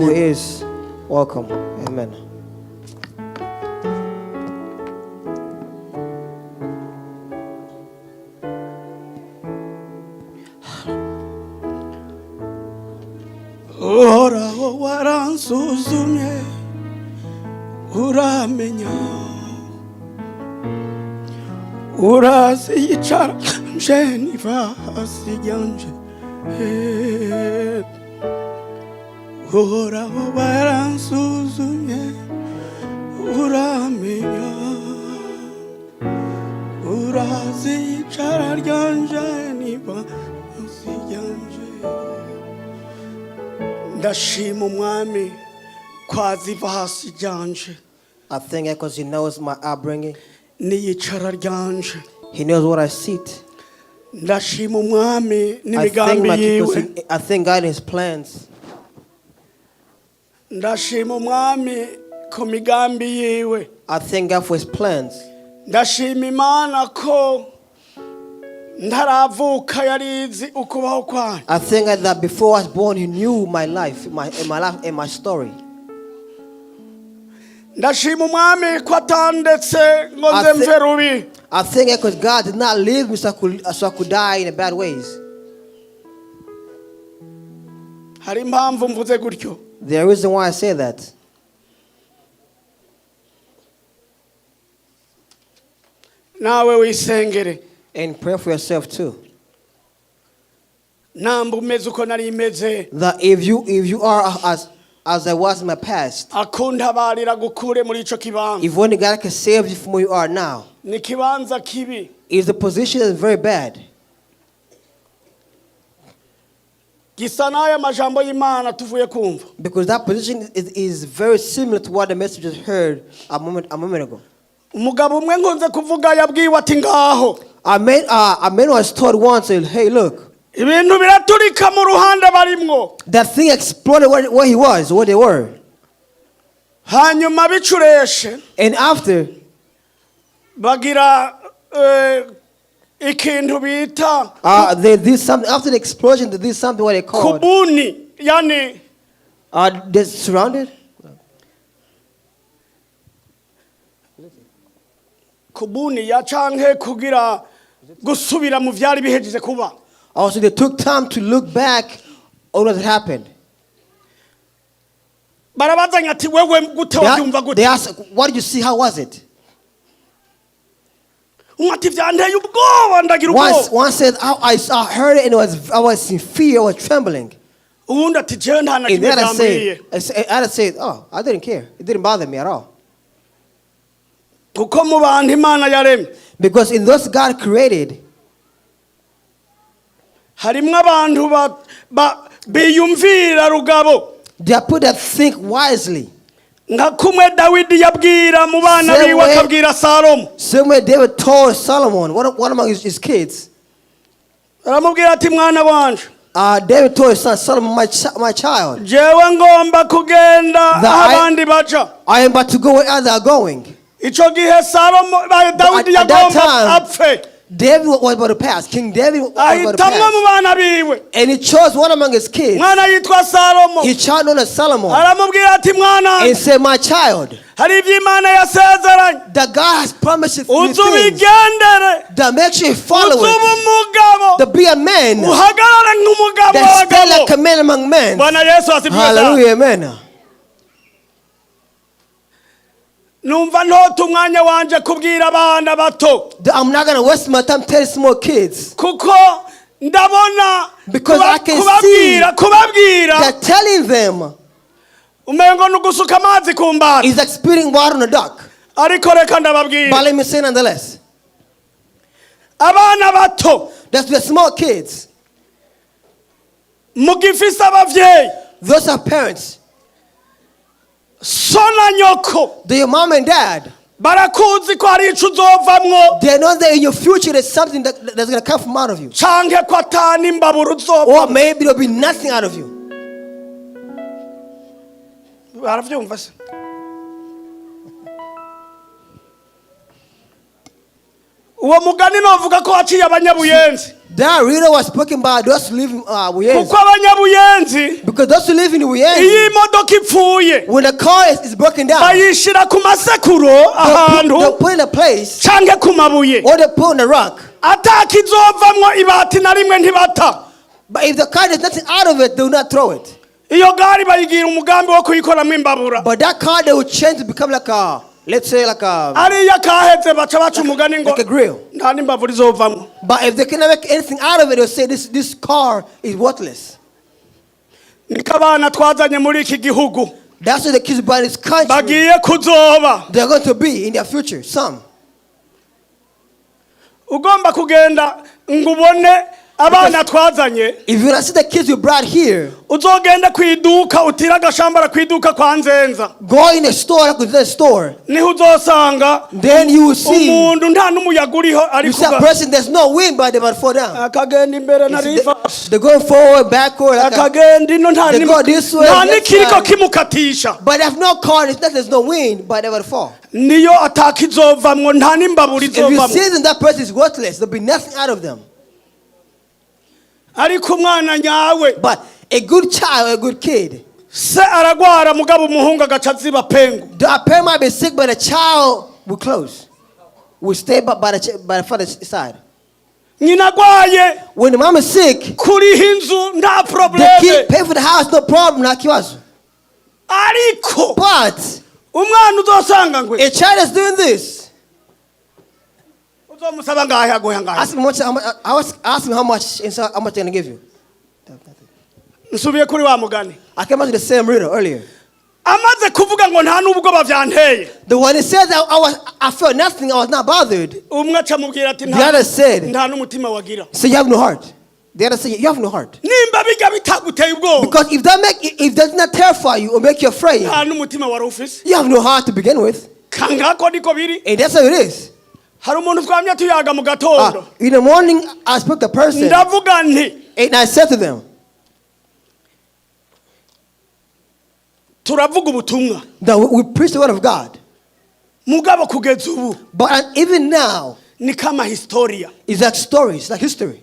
Who is welcome. Amen. Uhoraho, waransuzumye uramenya, urazi iyicara nje niva hasi ryanje. Uhoraho, waransuzumye uramenya, urazi iyicara ryanje niva hasi ryanje. Ndashima Umwami ko azi iva hasi ryanje I thank God because He knows my upbringing. N'iyicara ryanje. He knows where I sit. Ndashima Umwami I thank, n'imigambi my, yiwe. because I thank God in His plans. Ndashima Umwami ku migambi yiwe. I thank God for His plans. Ndashima Imana ko ntaravuka yari izi ukubaho kwanyu. I thank God that before I was born, He knew my life, my life and my story. Ndashima Umwami ko atandetse ngo nze mve rubi. I thank God because God did not leave me so I could die in a bad ways. Hari impamvu mvuze gutyo. The reason why I say that, Nawe wisengere. And pray for yourself too. Namba umeze uko nari meze, That if you are as I was in my past, akuntabarira gukure muri ico kibanza. If only God can save you from where you are now, Ni ikibanza kibi. If the position is very bad, Gisa n'aya majambo y'Imana tuvuye kumva. Because that position is very similar to what the message just heard a moment ago. Umugabo umwe nkunze kuvuga yabwiwe ati ngaho A man was told once, "Hey, look," ibintu biraturika mu ruhande barimwo. That thing exploded where he was, where they were. Hanyuma bicureshe, And after, bagira ikintu bita they did something, after the explosion, they did something what they called, kubuni yani they surrounded. Kubuni ya canke kugira gusubira mu vyari bihejeje kuba. Also, they took time to look back on what had happened. Barabazanya ati wewe gute, wabyumva gute? They asked, "What did you see? How was it?" Umwe ati vyanteye ubwoba, ndagira ubwoba. One said, I heard it and I was in fear, I was trembling." Uwundi ati jewe nta na And kimwe the other vyambwiye. said, I said, "Oh, I didn't care. It didn't bother me at all." Kuko mu bantu Imana yaremye, Because in those God created, harimwo abantu biyumvira rugabo. They are put that think wisely. Nka kumwe Dawidi yabwira mu bana Same biwe, akabwira Salomo. Same way David told Solomon, one among his kids, Aramubwira ati mwana wanje, David told his son Solomon, "My child, jewe ngomba kugenda aho abandi baja." I am about to go where others are going." Ico gihe Salomo Dawidi At that yagomba time, apfe. David was about to pass. King David was about to Ahitamwo mu pass. bana biwe And he chose one among his kids. mwana yitwa Salomo. His child known as Solomon. Aramubwira ati mwana, And said, "My child, hari ibyo Imana yasezeranye, that God has promised you uze things ubigendere, that make sure you follow uze ube it. umugabo, To be a man uhagarare nk'umugabo that stand w'abagabo." like a man among men." Bwana Yesu asifiwe sana. Hallelujah, amen. Numva ntota umwanya wanje kubwira abana bato, I'm not gonna waste my time telling small kids kuko ndabona because I can kubabwira that telling them umengo ni ugusuka amazi ku mbata. Is like spitting water on the duck. Ariko reka ndababwira, But let me say nonetheless, abana bato that's the small kids. Mugifise abavyeyi, Those are parents. So na nyoko They're your mom and dad. Barakuzi ko hari ico uzovamwo, They know that in your future there's something that's gonna come from out of you. Canke ko atana imbabura Or uzovamwo. Maybe there'll be nothing out of you. Baravyumva se? Uwo mugani novuga ko waciye abanyabuyenzi. That riddle was spoken by those who live in Buyenzi. Kuko abanyabuyenzi, Because those who live in Buyenzi, iyo imodoka ipfuye, when the car is broken down, bayishyira ku masekuro ahantu they'll put in a place canke ku mabuye, or they put on a rock. Atakizovamwo ibati na rimwe ntibata. But if the car, there's nothing out of it, they will not throw it. Iyo gari bayigira umugambi wo kuyikoramo imbabura. But that car, they will change to become like a, let's say like a, Ariya kaheze baca baca umugani ngo like a grill. Nta n'imbabura izovamwo. But if they cannot make anything out of it, they'll say this car is worthless. Niko abana twazanye muri iki gihugu That's what the kids buy in this country. Bagiye kuzoba. They're going to be in their future. Some. Ugomba kugenda ngo ubone abana twazanye, If you want to see the kids you brought here, uzogende ku iduka utire agashambara ku iduka kwa Nzenza. Go in a store, like the store. Niho uzosanga Then you will see, umuntu nta n'umuyaga uriho ari you see a kuga- person, there's no wind, but they about to fall down. Akagenda imbere na You see, reverse, they're going forward, backward. Like a, akagenda ino nta They ni- go this way, nta left n'ikiriko side. kimukatisha. But they have no car, it's not there's no wind, but they will fall. Niyo atakizovamwo nta n'imbabura If you izovamwo. see them, that person is worthless. There'll be nothing out of them. Ariko umwana nyawe, But a good child, a good kid, se aragwara mugabo umuhungu agaca aziba pengu. the parent might be sick, but the child will close, will stay by the father's side. Nyina agwaye, When the mom is sick, kuriha inzu nta the problème. kid pay for the house, no problem, not kibazo. Ariko But umwana uzosanga ngwe a child is doing this. uzomusaba ngahe aguhe ngahe. Ask him how much, I was ask him how much, and so how much they're gonna give you. Nsubiye kuri wa mugani. I came out to the same riddle earlier. Amaze kuvuga ngo nta n'ubwoba byanteye, The one that said I felt nothing, I was not bothered. Umwe aca amubwira ati The other said, nta n'umutima wagira. "So you have no heart." The other said, "You have no heart." Nimba bijya bitaguteye ubwoba, Because if that does not terrify you or make you afraid, nta n'umutima wari ufise. you have no heart to begin with. Kangako niko biri. And that's how it is. Hari umuntu twamye tuyaga mu gatondo. In the morning, I spoke to a person Ndavuga nti and I said to them turavuga ubutumwa, that we preach the word of God. Mugabo kugeza ubu But even now, ni kama historia. It's like stories, like history.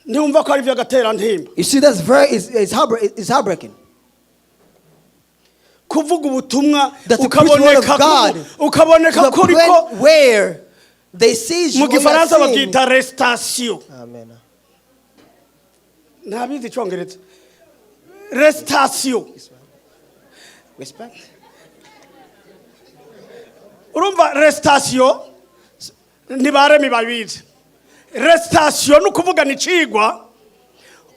Ntiwumva ko ari iby'agaterantimba? You see, that's very, it's heartbreaking. Kuvuga ubutumwa That to preach the word of ukaboneka God, ukaboneka the ko uriko point where they seize you mu when you are gifaransa saying- babyita récitation. Amen. Ntabizi icyongereza récitation. Respect. Urumva récitation ntibaremi babizi. Récitation ni ukuvuga ni icigwa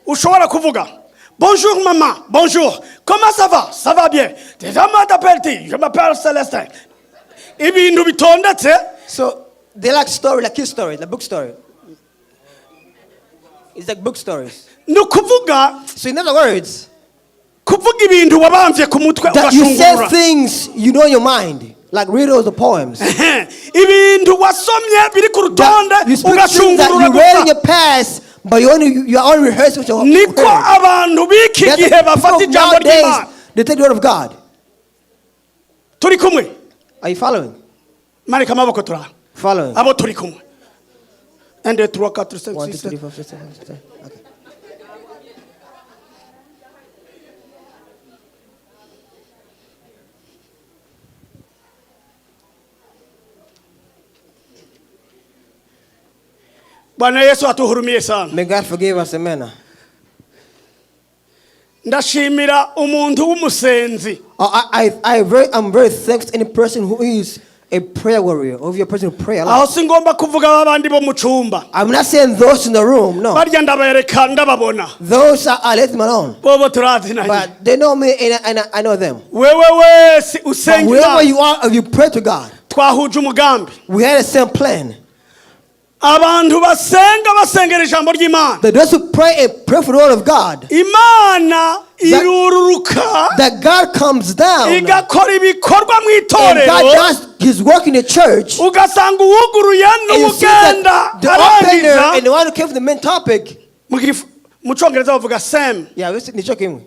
ushobora kuvuga: "Bonjour maman, bonjour, comment ça va? Ça va bien. Comment t'appelles-tu? Je m'appelle Celestin." Ibintu bitondetse. So they like story, like his story, like book story. It's like book stories. Ni ukuvuga So in other words, kuvuga ibintu wabamvye ku mutwe, that you say ugashungura things you know in your mind, like riddles or poems. Ibintu wasomye biri ku rutonde, That you speak things that ugashungurura you read in gusa. your past, but you are only rehearsing what you Niko heard. abantu b'iki That's gihe the bafata people ijambo nowadays, ry'Imana. they take the word of God. Turi kumwe? Are you following? Manika amaboko turaha. Following. Abo turi kumwe, 1 2 3 4 5 One, two, 6. three, four, five, six, seven, eight, nine. Okay. Bwana Yesu atuhurumie sana. May God forgive us, amen. Ndashimira umuntu w'umusenzi. I'm very thankful to any person who is a prayer warrior, or if you're a person who pray a Aho lot. singomba kuvuga babandi bo mu cumba. I'm not saying those in the room, no. Barya ndabereka ndababona. Those are, I let them alone. Bobo turazinanye. But they know me and I know them. Wewe wese But usenga whoever Imana, you are, if you pray to God, twahuje umugambi. We had the same plan. Abantu basenga basengera ijambo ry'Imana, That those who pray and pray for the word of God, Imana irururuka, that God comes down and igakora ibikorwa mu God itorero, does his work in the church. Ugasanga uwuguruye And you see n'ugenda that the opener arangiza. And the one who came for the main topic, Mu cyongereza bavuga same. Yeah, we ni joking.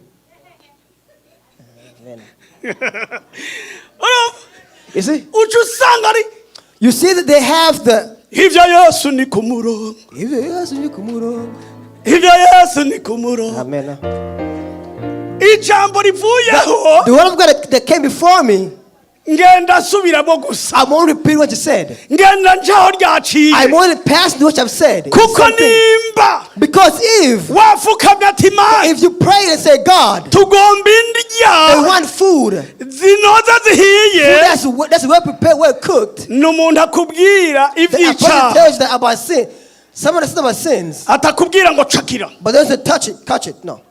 Urumva? You see? Uca usanga ari You see that they have the. Ibyo Yesu ni ku murongo. Ibyo Yesu ni ku murongo. Amen. Ijambo rivuyeho The word of God that came before me, ngenda asubiramo gusa. I'm only repeating what you said. Ngenda njaho ryaciye. I'm only passing what I've said. It's Kuko the same thing. Nimba Because if wafukamye ati Imana if you pray and say, "God, tugomba indya I want food," zinoze zihiye food that's well prepared, well cooked. Ni umuntu akubwira The person iby'icyaha tells you that about sin. Someone that said about sins, atakubwira ngo cakira. But doesn't touch it, touch it. No.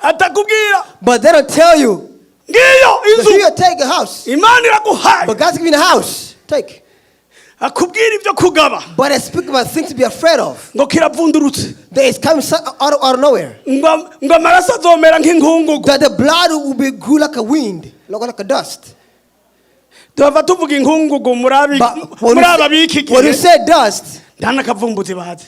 Atakubwira But they don't tell you. ngiyo inzu Here, take a house. Imana iraguhaye. But God's giving you a house. Take. Akubwira ibyo kugaba. But I speak about things to be afraid of. Ngo kiravundurutse. That is coming out of nowhere. Ngo ngo amaraso azomera nk'inkungugu. That the blood will be grew like a wind, like a dust. Tuhava tuvuga inkungugu muri abi- But when muri aba you, b'iki say, when you gihe say dust, nta n'akavumbuzi bazi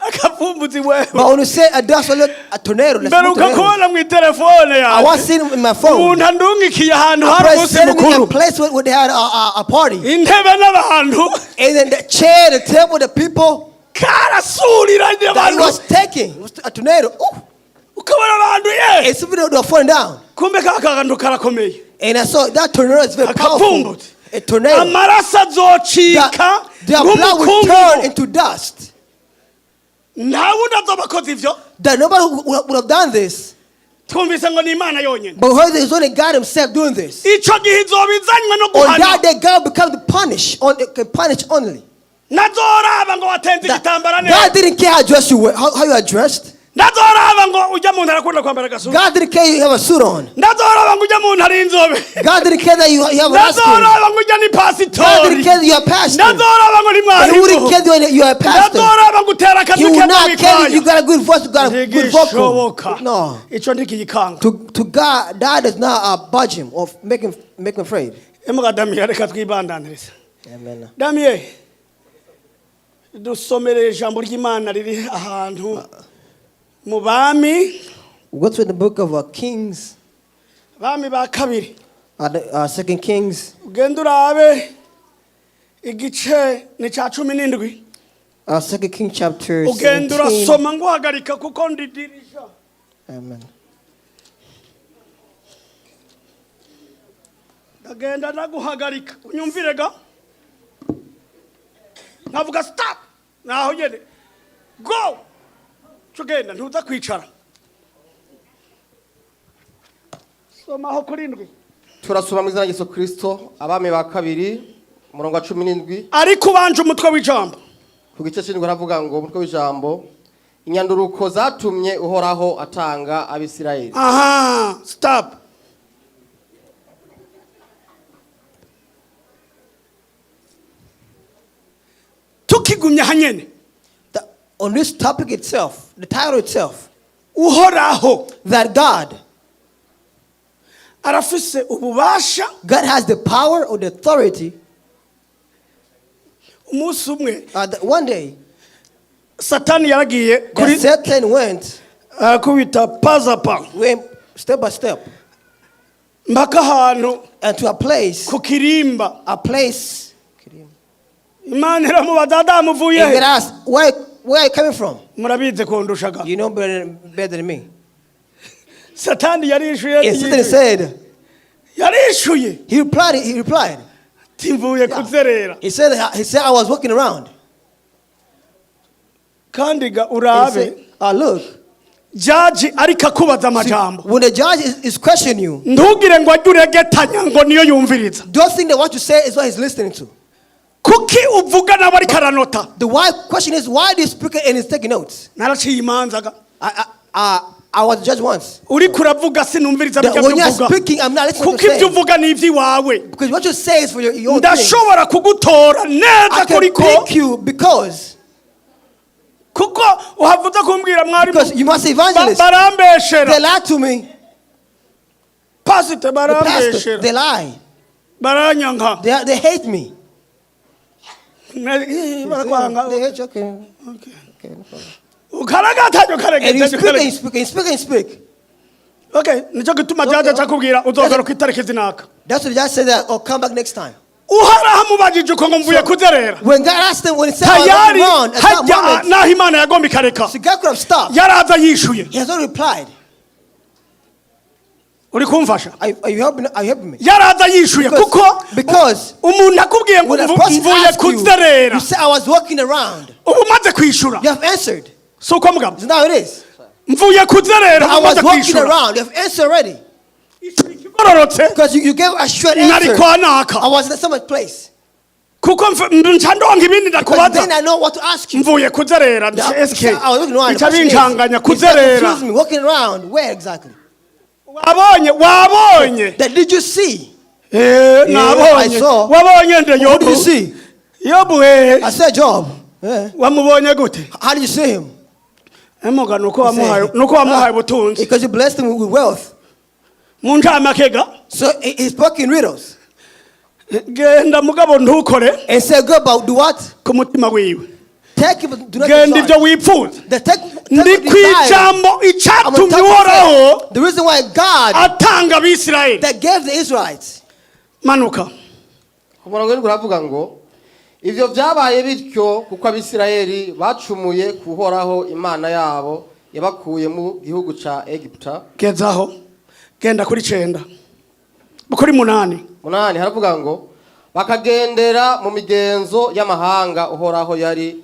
akavumbuzi wewe. But when you say a dust, look, a tornado. Let's Mperuka tornado. Kubona mu itelefone I was yanjye seeing in my phone. Umuntu andungikiye ahantu hari I umunsi sitting in a mukuru place where they had a party. Intebe n'abantu And then the chair, the table, the people karasuriranye that he abantu was taking. It was a tornado. Ooh, ukabona abantu ye and some people, they were falling down. Kumbe ka kantu karakomeye. And I saw that tornado is very powerful. Akavumbutse A tornado. Amaraso azocika That their blood will turn nk'umukungugu into dust. Nta wundi azoba akoze ivyo. That nobody would have done this. Twumvise ngo ni Imana yonyine. But we heard that it's only God Himself doing this. Ico gihe izoba izanywe no On guhana. that day, God will become to punish, on, can punish only. Ntazoraba ngo watenze That igitambara neza. God didn't care how dressed you were, how you are dressed. Ntazoraba ngo ujya muntu arakunda kwambara agasuti. God didn't care you have a suit on. Ntazoraba ngo ujya muntu ari inzobe. God didn't care that you have a skin. Ntazoraba ngo ujya ni God pasitori. didn't care that you are a pastor. Ntazoraba ngo ni He wouldn't mwarimu. care that you are a pastor. Ntazoraba ngo utera He akazi will keza not care you wikwaya. got a good voice, you got a good vocal. Ntigishoboka. No. Ico ntikiyikanga. To God, that does not budge him or make him afraid. Emuga Damiye reka twibandanirize. Amen. Damiye dusomere ijambo ry'Imana riri ahantu mu bami. We go to the book of Kings, Bami ba kabiri. Second Kings, Ugenda urabe igice ni cya 17. Second King chapter Ugenda 17. Urasoma nguhagarika kuko ndidirisha. Amen. Ndagenda ndaguhagarika unyumvire ga nkavuga stop naho nyene go cugenda ntuza kwicara soma aho kuri ndwi. Turasoma mu izina rya Yesu Kirisito Abami ba kabiri umurongo wa 17. Ariko ubanje umutwe w'ijambo. Ku gice cy'indwi aravuga ngo umutwe w'ijambo inyanduruko zatumye Uhoraho atanga Abisirayeli. Aha, stop. Tukigumya hanyene. On this topic itself, the title itself, Uhoraho that God, arafise ububasha. God has the power or the authority. Umunsi umwe That one day, Satani yaragiye kuri that Satan went, arakubita pazapa went step by step, mpaka ahantu and to a place, ku kirimba. A place. Imana iramubaza Adamu uvuye And he God asked, Where are you coming from?" Murabizi kundushaga. You know better than me. Satani yarishuye. And Satan said, Yarishuye he replied, he replied. ati mvuye kuzerera. He said, "I was walking around." Kandi ga And he urabe said, look, jaji ariko akubaza see, amajambo when the judge is questioning you, ntugire ngo ajye uregetanya ngo niyo yumviriza. Don't think that what you say is what he's listening to. Kuki uvuga nawe ariko aranota. The why question is, why do you speak and he's taking notes? Naraciye imanza ga. I was a judge once. Uriko uravuga sinumviriza That bijya when you are uvuga speaking, I'm not listening kuko to what ibyo you say. uvuga ni iby'iwawe. Because what you say is for your own thing. Ndashobora kugutora neza I can kuriko pick you because kuko uhavuze kumbwira mwarimu because you must evangelist. Barambeshera. They lie to me. Pasite The pastor, barambeshera. they lie. Baranyanka. They hate me. Barakwanga. They hate you. Okay. Okay. Okay, no problem. Ukaragata And you ukaragata. speak and you speak and you speak and you speak. Okay, nicyo gituma judge akakubwira uzogaruka itariki zinaka. That's what the judge said that, oh, come back next time. Uhoraho amubajije uko ngo mvuye kuzerera. When God asked them, when he said, I was Tayari around, at that hajya moment, naho Imana yagomba ikareka. so God could have stopped. Yaraza yishuye. He has not replied. Uri kumfasha? Are you helping me? Yaraza yishuye kuko Because umuntu akubwiye ngo when a person mvuye asks you, kuzerera you say, I was walking around. ubu umaze kwishura. You have answered. Si uko mugabo So now it is. mvuye kuzerera I umaze was walking kwishura around. You have answered already. ikigororotse Because you gave a short nari answer. kwa I naka was in some place. kuko nca ndonka ibindi Because then ndakubaza I know what to ask you. mvuye kuzerera Yeah, SK I was looking around. bica The question is, bincanganya it kuzerera confused me. Walking around. Where exactly? Wabonye wabonye. That did you see? Eh, I nabonye saw. wabonye nde What did Yobu you see? Yobu eh I said Job. Yeah. Wamubonye gute? How did you see him? Emuga nuko He said, wamuhaye nuko wamuhaye ubutunzi. Because you blessed him with wealth. Mu ncamake So he spoke in riddles. Genda mugabo ntukore And said, go about do what? ku mutima wiwe. Take him, do not Genda desire. ibyo wipfuza. The take Ndi what ku desire. ijambo I'm gonna icyatumye talk uhoraho to the reason why God atanga abisirayeli. that gave the Israelites. Manuka. Ku murongo w'indwi uravuga ngo ivyo vyabaye bityo kuko abisirayeli bacumuye kuhoraho imana yabo yabakuye mu gihugu ca Egiputa. Gezaho genda kuri cenda kuri munani. Munani haravuga ngo bakagendera mu migenzo y'amahanga uhoraho yari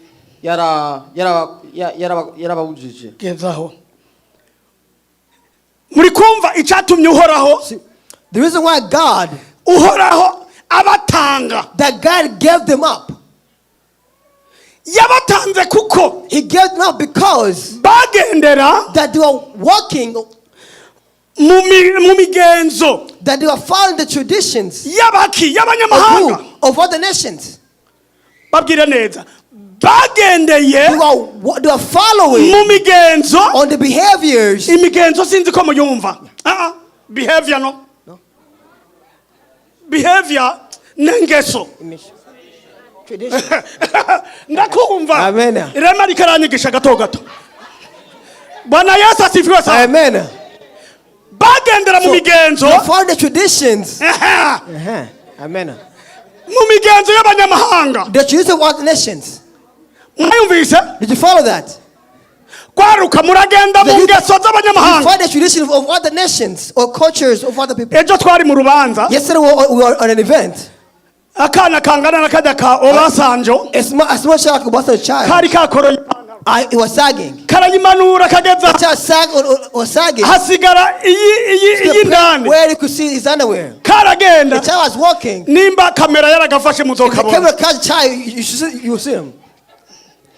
yarababujije. Gezaho muri kumva icyatumye uhoraho See, the reason why God uhoraho abatanga that God gave them up. Yabatanze kuko He gave them up because bagendera that they were walking, mu mu migenzo that they were following the traditions y'abaki of y'abanyamahanga. who? Of other nations. Babwire neza bagendeye They were following mu migenzo on the behaviors. Imigenzo sinzi ko muyumva. Ah, ah, behavior no. No. Behavior n'ingeso. Tradition. Ndakumva. Amen. Irema rikaranyigisha gato gato. Bwana Yesu asifiwe sana. Amen. Bagendera mu migenzo They follow the traditions. Ehe. Amen. Mu migenzo y'abanyamahanga. The traditions of other nations. Mwayumvise? Did you follow that? Kwaruka muragenda mu ngeso You z'abanyamahanga. follow the tradition of other nations or cultures of other people. Ejo twari mu rubanza. Yesterday we were on an event. Akana kangana na kajya ka Obasanjo A small child was a child. kari kakoroye ipantaro. It was sagging. Karayimanura kageza The child sagged or sagging. Hasigara iyi iyi To the iyi place ndani. where he could see his underwear. Karagenda. The child was walking. Nimba kamera yaragafashe The muzokabona. camera catch the child, you should see, you will see him.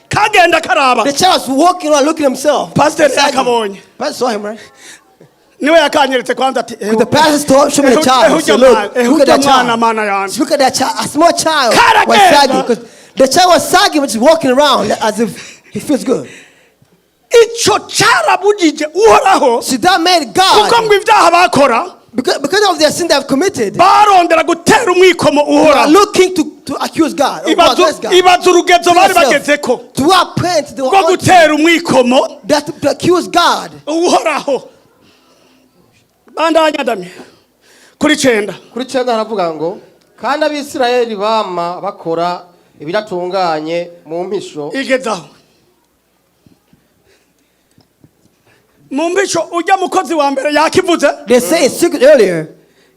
Kagenda karaba. The child was walking around looking at himself. Pastor Sagging. yakabonye. Pastor saw him, right? Niwe yakanyeretse kwanza ati But the pastor told, show me the child. He said, look at that mwana child. mana yanjye. Look at that child. A small child was Karagenda. sagging because the child was sagging, but just walking around as if he feels good. Icyo cyarabujije uhoraho So that made kuko God, ngo ibyaha bakora because of their sin they have committed, barondera gutera umwikomo they are uhoraho. looking to accuse God. Or Ibaza against God. ibaza urugezo bari Yourself. bagezeko To what point they were rwo on to, gutera umwikomo that to accuse God. Uhoraho. Bandanya damye kuri cenda. Kuri cenda haravuga ngo kandi abisirayeli bama bakora ibidatunganye mu mpisho. Igezaho mu mpisho ujya mukozi wa mbere yakivuze. They say in secret earlier.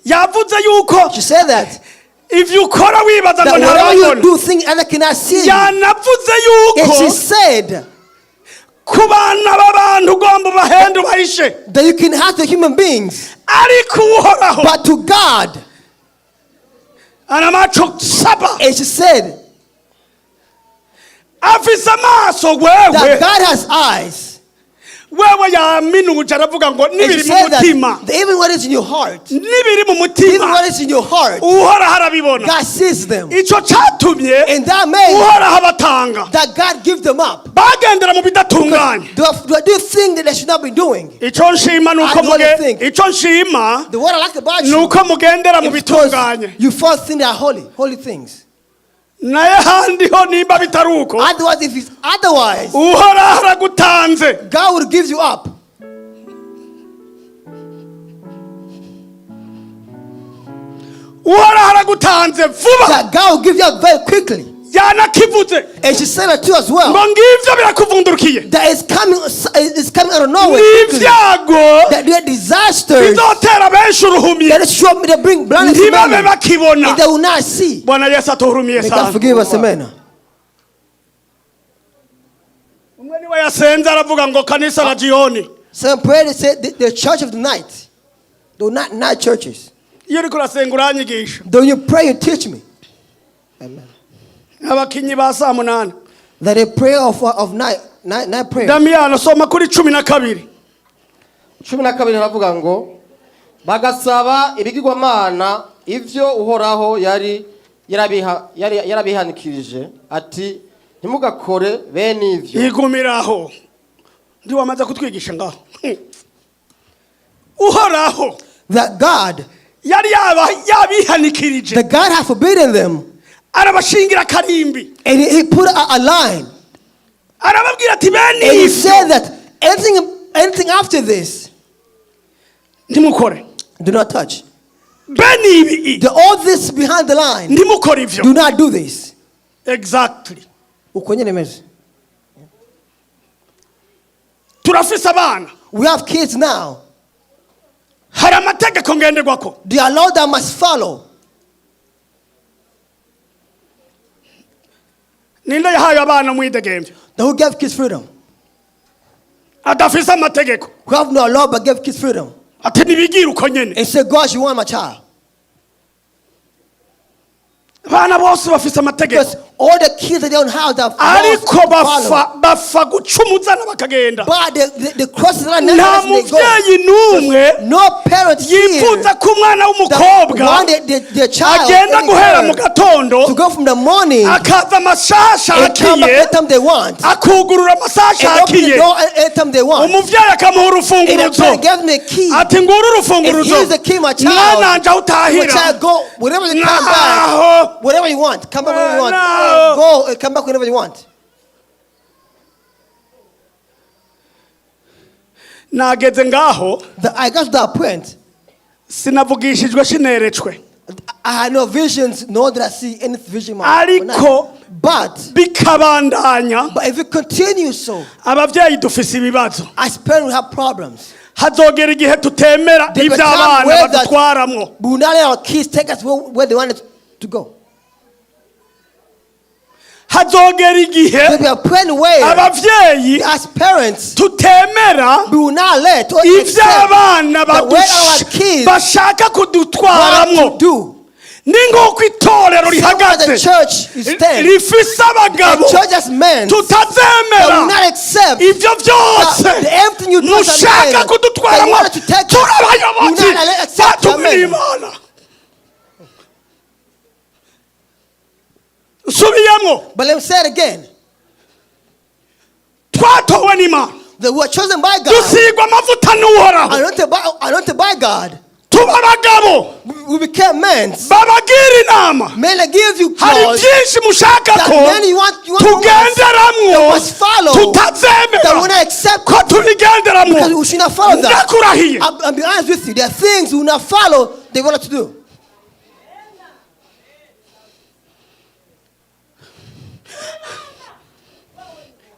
Yavuze yuko She said that ivyo ukora wibaza ngo that whatever you ntababona. do, think other cannot see you. Yanavuze And she yuko said ku bana b'abantu ugomba ubahende ubahishe that you can have the human beings, ariko uhoraho but to God. Anamacho saba And she said afise amaso wewe that God has eyes. Wewe yaminuje aravuga ngo And she n'ibiri mu said that mutima even what is in your heart, n'ibiri mu even mutima what is in your heart, uhoraho arabibona. God sees them. Icyo cyatumye And that made uhoraho abatanga that God give them up. bagendera mu bidatunganye. They do things that they should not be doing. Icyo nshima ni uko I do muge think. icyo nshima The what I like about ni you uko mugendera mu is because bitunganye. you first think they are holy, holy things. Naye handi ho nimba bitari uko, Otherwise, if it's otherwise, Uhoraho aragutanze. God will give you up. Uhoraho aragutanze vuba. That God will give you up very quickly. Yanakivuze. And she said that too as well. Ngo ngivyo birakuvundurukiye. That it's coming out of nowhere quickly. N'ibyago That there are disasters bizotera benshi uruhumyi, that show me that bring blindness to ntibabe many, bakibona. and they will not see. Bwana Yesu atuhurumiye May God sana. forgive us, amen. Umwe niwe yasenze aravuga ngo kanisa la jioni. Some prayer they said the church of the night. Though not night churches. Iyo uriko urasenga uranyigisha. Though you pray, you teach me. Amen. Abakinyi ba saa munani. That the prayer of night prayer. Damiyano, soma kuri 12. 12 haravuga ngo bagasaba ibigirwamana ivyo Uhoraho yari yarabihanikirije ati ntimugakore bene ivyo. Igumiraho, ntiwamaze kutwigisha ngaho Uhoraho That God, yari yabihanikirije, that God had forbidden them, arabashingira akarimbi, and he put a line. Arababwira ati bene And he ivyo said that anything after this, ntimukore. Do not touch. Bene ibi, All this behind the line, ntimukore ivyo. Do not do this. Exactly. Uko nyene meze. Turafise abana. We have kids now. Hari amategeko ngenderwako. There are laws that must follow. Ninde yahaye abana umwidegemvyo That who gave kids freedom? Adafise amategeko. Who have no law but gave kids freedom? Ati nibigire uko nyene. And say, God, you want my child. Abana bose bafise amategeko. Because all the kids that they don't have that laws Ariko to follow. bafa gucumuzana bakagenda. But they cross the line Nta nevertheless and they go. muvyeyi n'umwe No parent here yifuza ko umwana that w'umukobwa want their child, agenda any guhera mu girl, gatondo, to go from the morning akaza amasaha and come back ashakiye, anytime they want, akugurura amasaha and open the ashakiye, door anytime they want. umuvyeyi akamuha And the urufunguruzo, parent gave them a key. ati nguru And urufunguruzo, here's the key, my child. mwana wanje aho My utahira child, go whenever you come back. naho. Whatever you want. Come back whenever you want. No. Go and come back whenever you want. Nageze ngaho. I got to that point. Sinavugishijwe, sineretswe. I had no visions, nor did I see any vision in my Ariko But bikabandanya, but if it continues so, ababyeyi dufise ibibazo. As parents we have problems. Hazogera igihe tutemera There will ibyo come abana where that badutwaramwo. we will not let our kids take us where they want us to go. Hazogera igihe There will be a point where ababyeyi as parents tutemera we will not let or ibyo accept abana that where our kids bashaka want kudutwaramwo. to do. Ni nk'uko itorero So rihagaze, the church is stand. rifise abagabo, The church as men that tutazemera will not accept ibyo byose that the everything you do as a mushaka man, that you kudutwaramo. wanted to take us, Turi abayobozi will not accept your batumiriye men. Imana. Nsubiyemo. But let me say it again. Twatowe n'Imana, That we are chosen by God, dusigwa amavuta n'Uhoraho, anointed by God. Tuba abagabo We became men. babagira inama. Men that give you Hari cause byinshi mushaka that ko many you want from us tugenderamwo, that must follow, tutazemera that will not accept ko tubigenderamwo. because we should not follow that. Ndakurahiye. I'll be honest with you. There are things we will not follow they want us to do.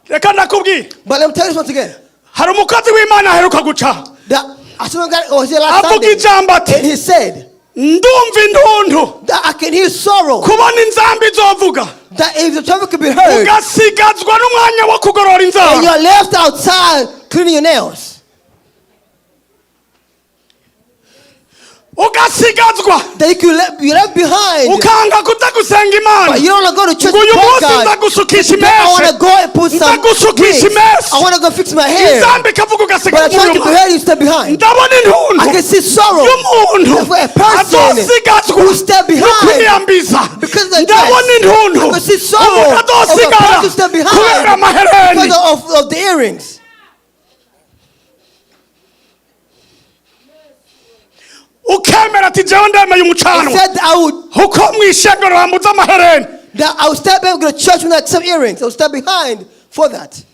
Reka ndakubwira. But let me tell you once again. Hari umukozi w'Imana aheruka guca, That I saw God was here last avuga Sunday, ijambo ati and he said ndumva intuntu that I can hear sorrow. kubona inzamba izovuga, That if the trumpet could be heard, ugasigazwa n'umwanya wo kugorora and inzara. you're left outside cleaning your nails. Ugasigazwa That you could you left behind. Ukanga kuza gusenga Imana. But you don't want to go to church Ngo to uyu pray munsi God. nza gusukisha I want imeshe, to go and put nza some gusukisha wigs. imeshe. I want to go fix my hair. Inzamba ikavuga ugasiga But I try to inyuma. be heard, you stay behind. Ndabona intuntu I can see sorrow y'umuntu for a person azosigazwa who stay behind no kwiyambiza. Because of the Ndabona dress. intuntu I can see sorrow umuntu of a azosigara person who stay behind kubera amahereni. because of the earrings. Ukemera ati jewe ndemeye He umucanwa said I would uko mu ishengero bambuza amahereni. That I will step back because the church will not accept earrings. I will step behind for that.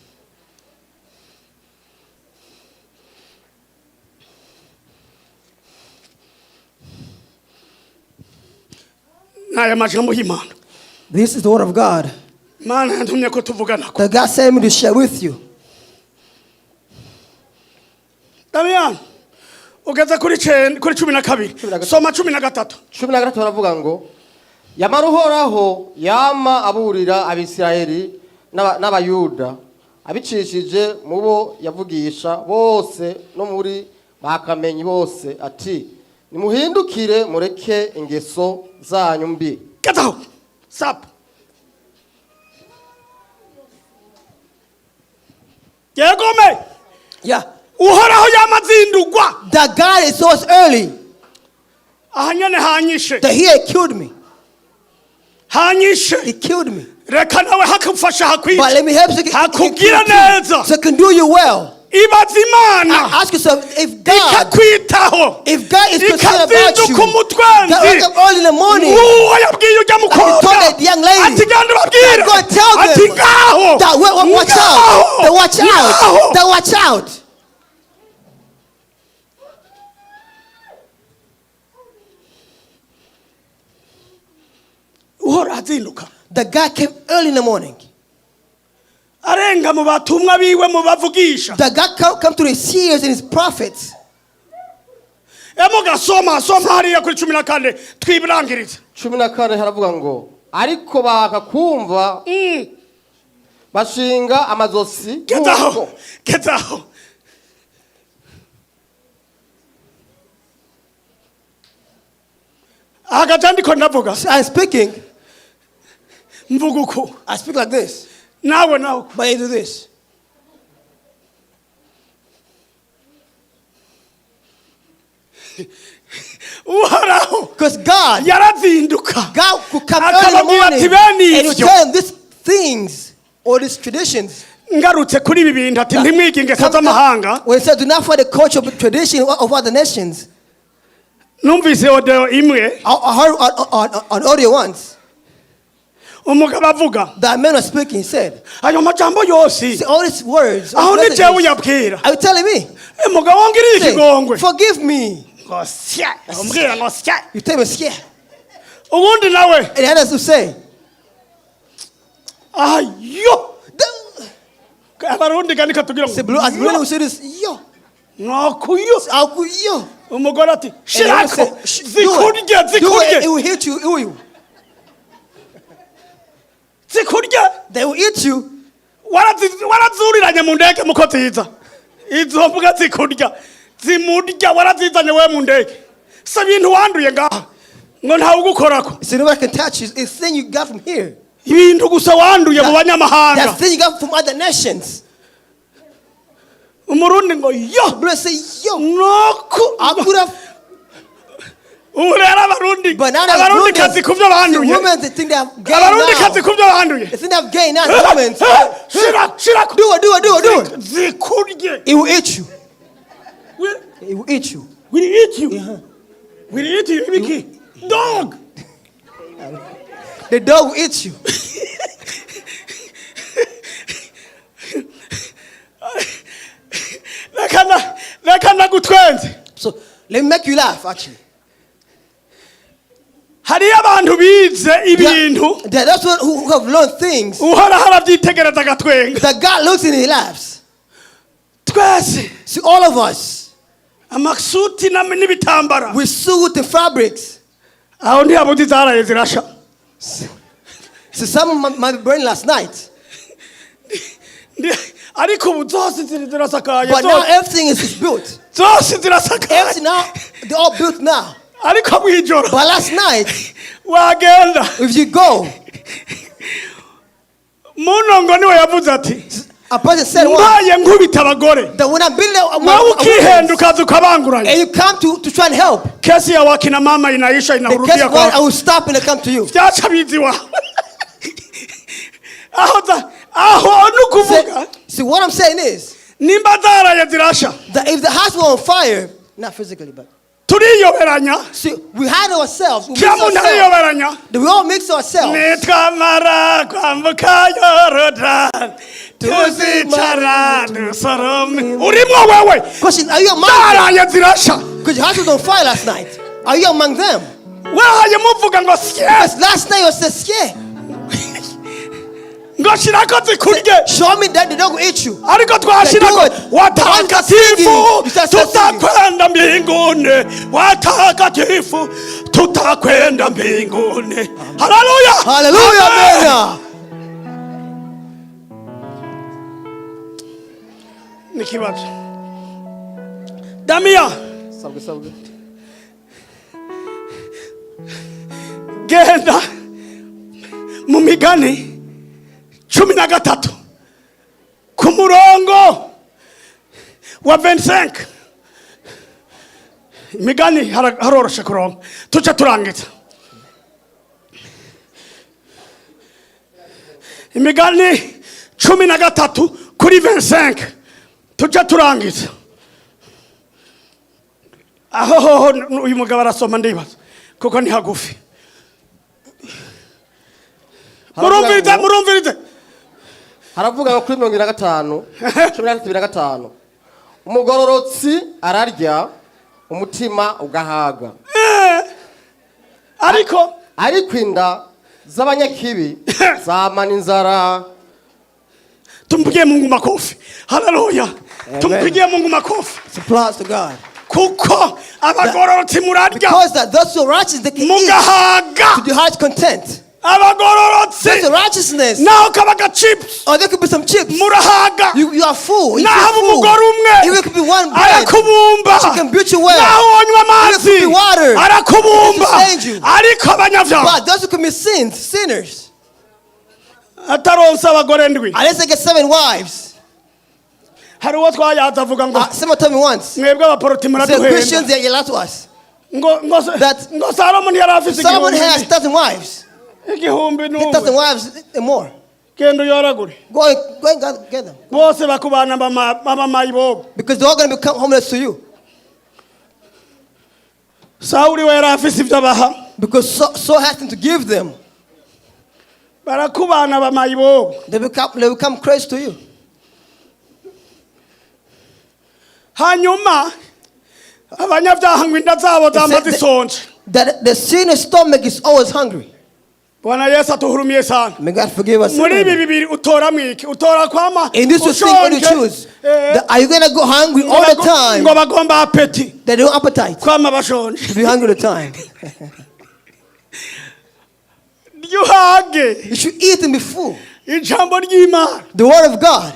N'aya majambo y'Imana. This is the word of God Imana yantumye ko tuvugana ko that God sent me to share with you. Damiyani, ugeze kuri kuri 12. 13. Soma 13. 13 baravuga ngo yamara Uhoraho yama aburira Abisirayeli n'Abayuda abicishije mu bo yavugisha bose no muri ba kamenyi bose ati nimuhindukire mureke ingeso zanyu mbi. Gezaho sapu yegome. Yeah. Uhoraho yamazindugwa. That God is so early Aha nyene hanyishe. that he had killed me. Hanyishe. He killed me. Reka nawe hakufasha But hakwica let me help you. Hakugira neza. So it can do you well. Ibaza Imana Ask yourself if God, ikakwitaho if God is concerned about you, ikazinduka that umutwenzi wake up early in the morning, nk'uwo yabwiye ujya mukobwa told that young lady, ati genda ubabwire go and tell them ati ngaho that watch out, that watch ngaho out, that watch out. Uhora azinduka. The guy came early in the morning. Arenga mu batumwa biwe mu bavugisha. The guy come to the seers and his prophets. Emo gasoma soma hariya kuri 14 twibirangirize. 14 haravuga ngo ariko baka kumva bashinga amazosi Gezaho. nk'uko Gezaho. Ahagaze ndiko ndavuga. So I'm speaking. Mvuga uku. I speak like this, Nawe nawe uku. but I do this. Uhoraho Because God, yarazinduka God could come early in the akababwira morning ati bene and he ivyo tell them these things or these traditions. Ngarutse kuri ibi bintu ati ntimwige ingeso z'amahanga. When he said, do not follow the culture of tradition of other nations. Numvise audio imwe. I heard on audio once Umugabo avuga that man was speaking. He said, ayo majambo yose see, all these words, all aho these ni jewe messages, uyabwira. are you telling me? Umugabo wongiriye Say, ikigongwe forgive me. Ngo sya umbwira ngo sya. You tell me, yeah. Ubundi nawe And the others will say, ayo Abarundi kandi katugira say, blue, as blue, will say this, yo, nwakuyo. I'll go, yo. Umugore ati And the woman shirako say, "Shh, do it. zikurye Do it, zikurye it will hit you, it will. Zikurye. They will eat you. Warazuriranye mu ndege muko ziza izo mbwa zikurya zimurya warazizanye we mu ndege si ibintu wanduye ngaha ngo ntawe ugukorako. So nobody can touch you. It's thing you got from here. Ibintu gusa wanduye mu banyamahanga. That thing you got from other nations. Umurundi ngo yo. Blue say, yo, Nuku I could have. Ubu rero Abarundi But now that Abarundi kazi ku byo the banduye. women, they think they have gained Abarundi now. kazi ku byo banduye. They think they have gained now. The women. Shira shira. Do it, do it, do it, do it. Zikurye. It will eat you. It will eat you. Will eat you. Will eat you ibiki dog. The dog will eat you. Reka reka ndagutwenze. So let me make you laugh, actually. Hariyo abantu bize ibintu. There are those who have learned things Uhoraho arabyitegereza agatwenga. that God looks and he laughs. Twese See, all of us, amasuti n'ibitambara. we sew the fabrics. Aho ntiyabuze izaraye zirasha. So some might be burned last night. Ariko ubu zose zirasakaye. But now Zose everything is built. zose zirasakaye. Everything now, they're all built now. Ariko mwijoro But last night, wagenda if you go, muno ngo niwe yavuze ati a person said one, mbaye nkubita abagore that when I'm building a, nawe ukihenda ukaza ukabanguranya and you come to try and help, kesi ya wakina mama inaisha the case inarudia one, I kwa will stop and I come to you. byaca bizi wawe aho aho ni ukuvuga See, what I'm saying is nimba zaraye zirasha that if the house were on fire, not physically, but Turiyoberanya. See, we hide ourselves. We mix Kila muntu ourselves. ariyoberanya. We all mix ourselves. Nitwamara kwambuka Yorodani tuzicara dusorome urimwo wewe. Question: Are you among them? Zaraye zirasha. Because your house was on fire last night. Are you among them? Wahaye muvuga ngo sye. Because last night was said, yeah. Ngo shirako zikurye. Show me that the dog will eat you. Ariko twashirako Do it. watakatifu You start singing. tutakwenda mbinguni, watakatifu tutakwenda mbinguni. Haleluya. Hallelujah, amen. Nikibazo Damiya. Sabwe sabwe. Genda mu Migani 13 ku murongo wa 25. Imigani haroroshe kuronka tuce turangiza. Imigani 13 kuri 25 tuce turangiza. Aho hoho uyu mugabo arasoma ndibaza kuko ni hagufi. Murumvirize, murumvirize. Haravuga ngo kuri 75, 13:5, umugororotsi ararya umutima ugahaga. Ariko ariko inda z'abanyakibi zamana inzara. Tumpigie Mungu makofi. Haleluya. Tumpigie Mungu makofi. It's applause to God. Kuko abagororotsi murarya Because that those who are righteous, they can eat mugahaga. To the heart's content. Abagororotsi That's the righteousness. naho kabaga chips Or there could be some chips. murahaga. You are full. You Naho feel full. umugore umwe Even it could be one bread. arakubumba. She can build you well. Naho wonywa amazi Even it could be water. arakubumba. It can sustain you. Ariko abanyabyaha But those who commit sins, sinners, ataronse abagore ndwi. unless they get seven wives. Hari uwo twayaza avuga ngo Someone told me once. mwebwe abaporoti The muraduhenda. Christians, they lie to us. Ngo That ngo Salomo yari afise Solomon igihumbi has 1,000 wives. igihumbi 1,000 n'umwe. Wives and more. Genda uyoragure. Go and get them. Bose bakubana b'abamayibobo. Because they're all going to become homeless to you. Sawuli we yari afise ibyo abaha. Because Saul has to give them. Barakubana b'amayibobo. They become crazy to you. Hanyuma abanyabyaha ngo inda zabo zamba zisonje. That the sinner's stomach is always hungry. Bwana Yesu atuhurumiye sana. May God forgive us. Muri ibi bibiri utora mwiki utora kwama In this you think what you ushonje, choose. eh, Are you gonna go hungry all the time? Ngo bagomba appétit. They don't appetite Kwama bashonje. To be hungry all the time. Ryuhage. You should eat and be full. Ijambo ry'Imana. The word of God.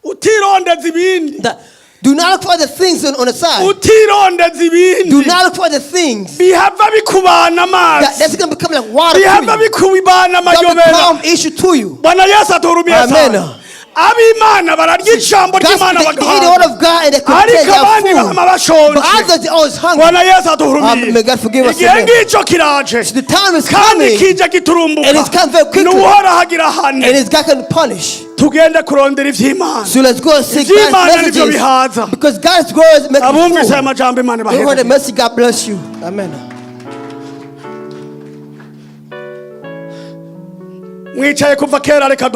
Utirondeza ibindi. That do not look for the things on the side. Utirondeza ibindi. Do not look for the things bihava bikubana amazi. that's gonna become like water to Bihava you. bikubana That amayobera. become issue to you. Bwana Yesu atuhurumiye Amen. sana. Ab'Imana bararya ijambo God's, ry'Imana they eat the word bagahaga. of God and they content, Ariko they are abandi full. bama bashonje. But others, they always hungry. Bwana Yesu atuhurumiye. Amen. May God forgive us. Igihe Amen. ngicyo kiraje The time is kandi coming kije giturumbuka. And it's come very quickly. N'uhoraho agira hane. And it's God can punish. Tugende kurondera ivy'Imana. So let's go and seek God's Ivy'Imana nivyo messages. bihaza. Because God's words make you Abumvise aya full. majambo Imana We want the ibahe. mercy. God bless you. Amen. Mwicaye kuva kera reka.